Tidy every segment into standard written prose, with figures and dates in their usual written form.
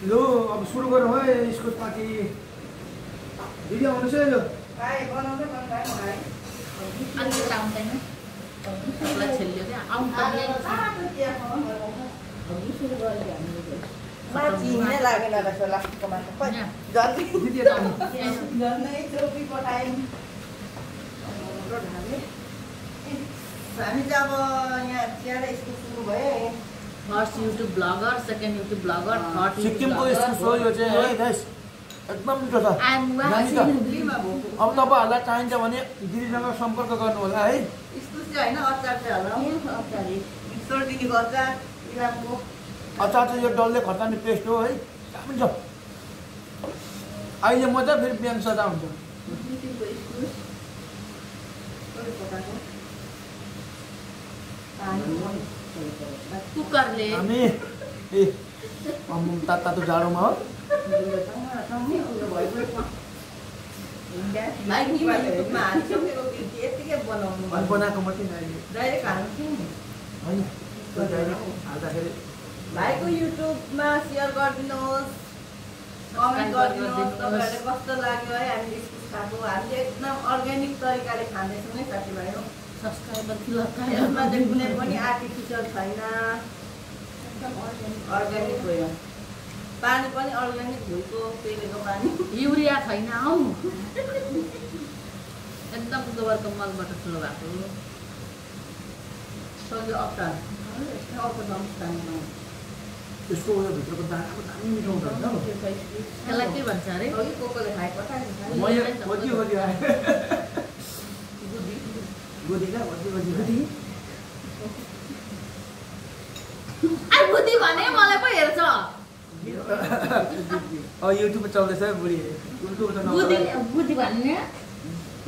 लो अब सुरु गरौँ है इस्कुस पार्टी दिदी आउनुहोस् है लो भाइ बनाउँदै मन भाइ मलाई अनि लाउँदैन सबलाई छेल्यो क्या आउनु पर्ने सुरु गरे हामीले चिनै लागेन रहेछ लास्टको मात्र जल्दी दिदी झन्डै ट्रोफी पठायौँ हामी चाहिँ अब यहाँ चियारा स्कुल सुरु भयो first YouTube bagger second YouTube bagger third सिक्किमको इस्कुस हो यो चाहिँ है गाइस एकदम मिठो छ अब तपाईँहरूलाई चाहिन्छ भने दिदीसँग सम्पर्क गर्नु होला है इस्कुस चाहिँ होइन अचार चाहिँ होला अचार सोर्टिनीको अचार इलामको अचार चाहिँ यो डल्ले खर्सानी पेस्ट हो है हुन्छ अहिले मात्रै फेरि बिहान सदा हुन्छ कुकरले हामी ए तातो जाडोमा हो बनाएको मात्रै डाइरेक्ट होइन हाल्दाखेरि भाइको युट्युबमा सेयर गरिदिनुहोस् कमेन्ट गरिदिनुहोस् तपाईँहरूले कस्तो लाग्यो है हामीले इस्कुस खाएको हामीले एकदम अर्ग्यानिक तरिकाले खाँदैछौँ है साथीभाइ हो सब्सक्राइबर यसमा चाहिँ कुनै पनि आर्टिफिसियल छैन अर्ग्यानिक भयो पानी पनि अर्ग्यानिक भुइँको पेलेको पानी युरिया छैन हौ एकदम गोबरको मलबाट ठुलो भएको सक्यो अचार अर्को संस्थानमा त्यसको उयो भित्रको दानाको दामी मिठो हुन्छ यसलाई के भन्छ अरे अघि कोकोले खाए पठाएको बुद्धि भने मलाई पो हेर्छ युट्युबमा चल्दैछ बुढी बुद्धि भन्ने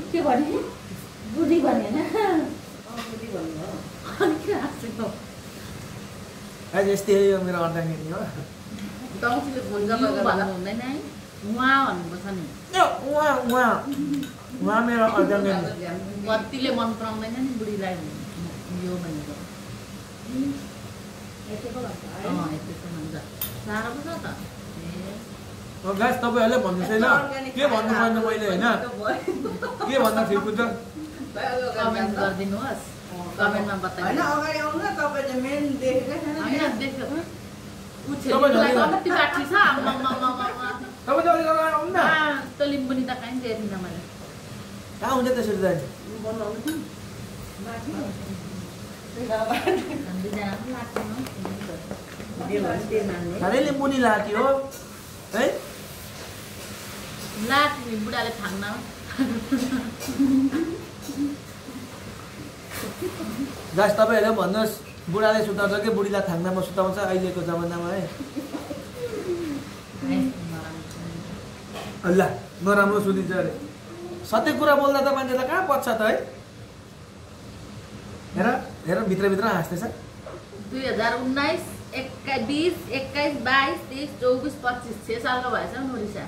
के भने बुद्धि भन्ने यस्तै हो मेरो अर्ग्यानिक हो भन्नु हुँदैन है उहाँ भन्नुपर्छ नि उहाँ मेरो अर्ग्यानिक कतिले मन पराउँदैन नि बुढीलाई यो भनेको यतिको भन्छ साह्रो पो छ त गाइस तपाईँहरूले भन्नुहोस् होइन के भन्नु पर्ने मैले होइन के भन्दा ठिक हुन्छ कमेन्ट गरिदिनुहोस् कमेन्टमा बताइदिनु होइन अगाडि आउनु न तपाईँ चाहिँ मेन देखेकै छैन होइन देख्यो ऊ छेलीलाई कति काठी छ तपाईँ त अलिक अगाडि आउनु न त्यो लिम्बुनी त कहीँ दिएन मैले कहाँ हुन्छ त्यसरी जान्छ साह्रै लिम्बुनी लाग्यो हो है लाग्ने बुढाले थाङ्न गाइस तपाईँहरूले भन्नुहोस् बुढाले सुताउँछ कि बुढीलाई थाङ्नामा सुताउँछ अहिलेको जमानामा है ल नराम्रो सुनिन्छ अरे सत्य कुरा बोल्दा त मान्छेलाई कहाँ पच्छ त है हेर हेर भित्रभित्र हाँस्दैछ 2019 20 21 22 23 24 25 6 सालको भएछ नोरिसा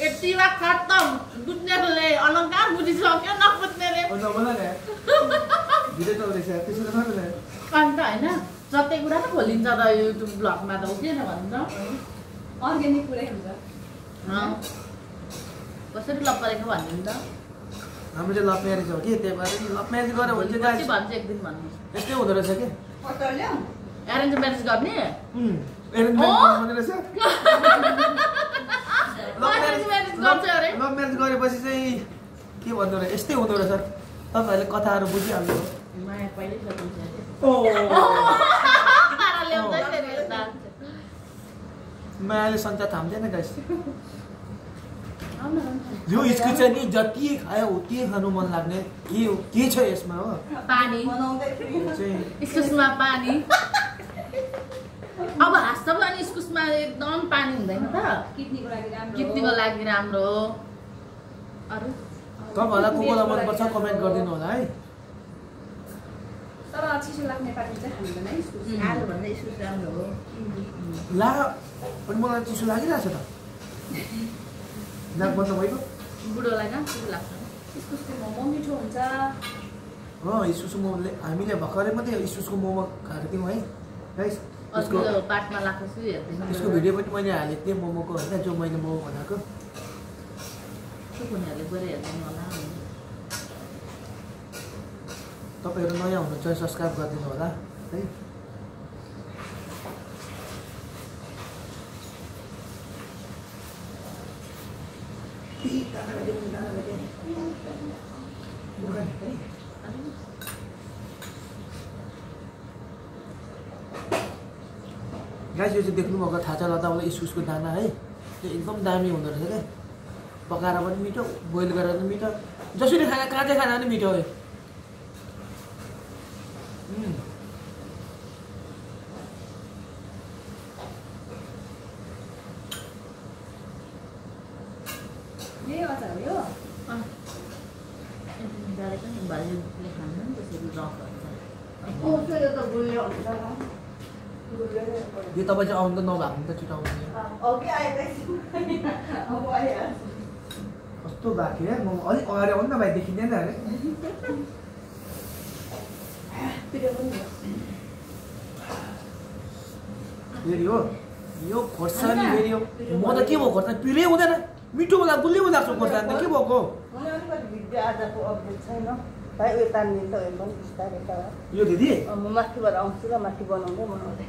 यतिमा खत्तम बुझ्नेले अलङ्कार बुझिसक्यो नबुझ्नेले अन्त होइन सत्य कुरा त खोलिन्छ त युट्युब ब्लगमा त हो किन भन्नु अर्ग्यानिक पुरै हुन्छ कसरी लप परेको भन्नु नि त हाम्रो चाहिँ लभ म्यारेज हो कि त्यही भएर लभ म्यारेज गऱ्यो भने चाहिँ पछि भन्छ एक दिन भन्नु यस्तै हुँदो रहेछ कि एरेन्ज म्यारेज गर्ने लभ म्यारेज गरेपछि चाहिँ के भन्दो रहेछ यस्तै हुँदो रहेछ तपाईँहरूले कथाहरू बुझिहाल्नु माया पहिल्यै मायाले सञ्चार थाम्दैन गाइस यो इस्कुस चाहिँ नि जति खायो उति खानु मन लाग्ने के छ यसमा हो पानी इस्कुसमा पानी अब हाँस्छ पो अनि इस्कुसमा एकदम पानी हुँदैन त किडनीको लागि राम्रो अरू तपाईँहरूलाई को कोलाई मनपर्छ कमेन्ट गरिदिनु होला है तर चिसो लाग्ने पानी चाहिँ खाँदैन है इस्कुस आलु भन्दा इस्कुस राम्रो हो ला अनि मलाई चिसो लागिरहेछ त नाक बन्द भएको बुढोलाई कहाँ चिसो लाग्छ इस्कुसको मोमो मिठो हुन्छ इस्कुसको मोमोले हामीले भर्खरै मात्रै इस्कुसको मोमो खाएको थियौँ है गाइस यसको पाटमा लाग्छ हेर्दिनु यसको भिडियो पनि मैले हालेको थिएँ मोमोको होइन जो मैले मोमो बनाएको उनीहरूले गएर हेर्दिनु होला तपाईँहरू नयाँ हुनुहुन्छ सब्सक्राइब गरिदिनु होला है गाइस यो चाहिँ देख्नुभएको थाहा छ लताउला इस्कुसको दाना है त्यो एकदम दामी हुँदो रहेछ क्या पकाएर पनि मिठो बोइल गरेर पनि मिठो जसरी खाना काँचै खाना पनि मिठो हो यो तपाईँ चाहिँ आउनु त नभएको त छिटो आउनु कस्तो बाँकी है म अलिक अगाडि आउनु न भाइ देखिँदैन अरे फेरि हो यो खोर्सानी फेरि हो म त के भयो खोर्सानी पिरै हुँदैन मिठो हुँदा गुलियो हुँदा खोर्सानी त के भएको यो दिदी म माथिबाट आउँछु र माथि बनाउँदै बनाउँदै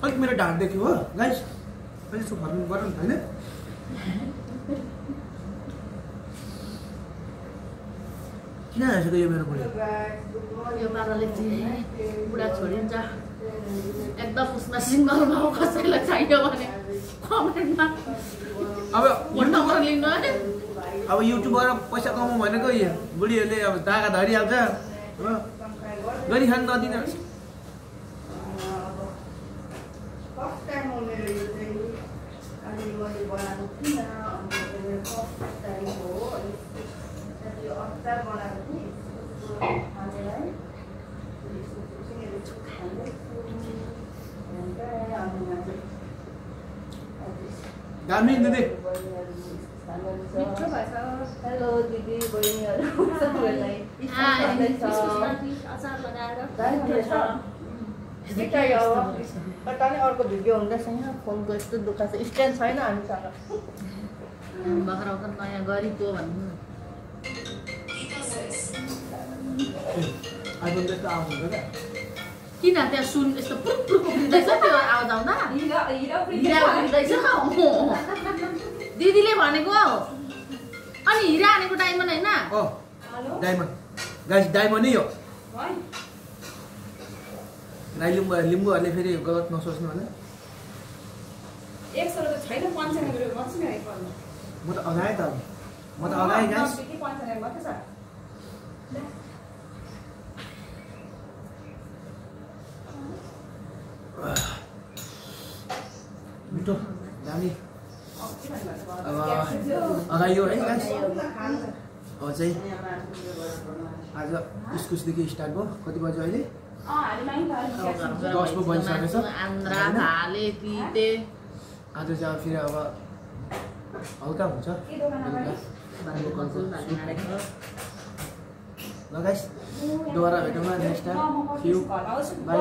अलिक मेरो ढाड देख्यो हो गाइस अहिले यसो फर्नु गरौँ न होइन किन हाँसेको यो मेरो बुढी यो पाराले चाहिँ बुढा छोडिन्छ एकदम उसमा सिङ्गल भाउ कसैलाई चाहियो भने कमेन्टमा अब फोन नम्बर लिनु है अब युट्युबबाट पैसा कमाउँ भनेको बुढीहरूले अब दागा धरिहाल्छ हो गरी खान नदिन दामी दिदी हेलो दिदी बहिनीहरू सबैलाई कता नै अर्को भिडियो हुँदैछ यहाँ फोनको यस्तो दुःख छ स्ट्यान्ड छैन हामीसँग बाख्राको नयाँ गरेको भन्नु आइफोन त्यस्तो आउँछ क्या किन त्यहाँ सुन यस्तो पुरुक उफ्रिँदैछ त्यो आवाज आउँदा हिरा उफ्रिँदैछ दिदीले भनेको अनि हिरा हानेको डायमन्ड होइन डायमन्ड गाइस डायमन्ड नै हो लिम्बूहरूले फेरि गलत नसोच्नु होला म त अगाएँ त गाइस मिठो दामी अब अगायो है गाइस अब चाहिँ आज इस्कुसदेखि स्टार्ट भयो कति बज्यो अहिले 10 पो बजिसकेछ आन्द्रा भाले तिते आज चाहिँ फेरि अब हल्का हुन्छ ल गाइस दोबारा भेटौँला नेक्स्ट टाइम बाई